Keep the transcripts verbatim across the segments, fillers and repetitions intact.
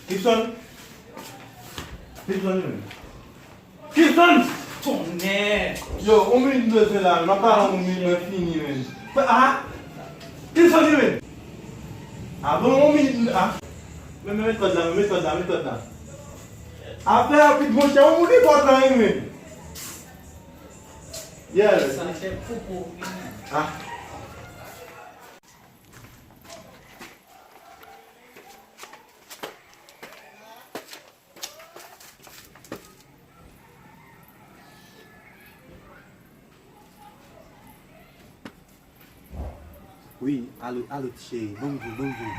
Gibson! Gibson, wi, men. Gibson! Tonnè! Yo, yon minit m bezwen la, men. M ap pale yon minit, mwen fini, men. Ah! Gibson, wi, men. Ah, bon, yon minit, ah. Men, men, met kòd la, men, met kòd la, met kòd la. Afè rapid, monchè, yon moun li pòtan, wi, men. Yeah. Sa se poupou. Ah. Wi, alo, alo, ti cheri, bonjou, bonjou.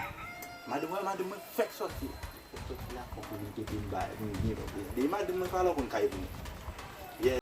Madanm, wè madanm mwen fèk sòti. Fèk sòti la, fòk mwen kite m bay, pou m byen, pou m byen. Depi madanm mwen pa la, ou konn kay pou mwen. Yeah.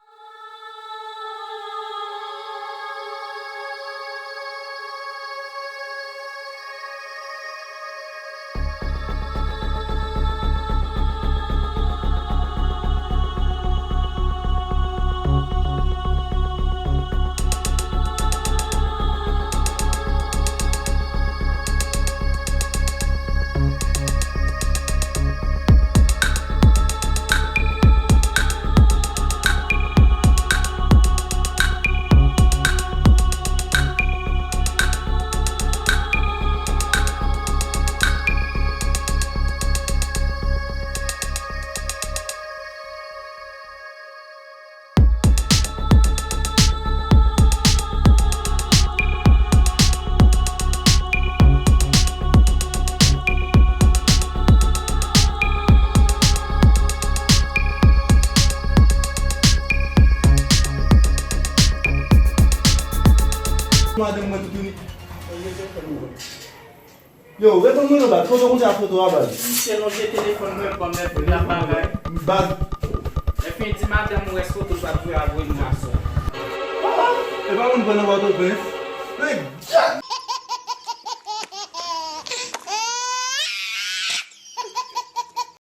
Madanm mwen toutouni. Yo, reponn mwen non, baz. Foto konsa, foto a, baz. Misye lonje telefòn mwen, ban m lè pou l ap bagay. Baz. Epi di madanm ou rès foto sa pou avoye nou aswè. E pa moun pran nan Pòtoprens. Men,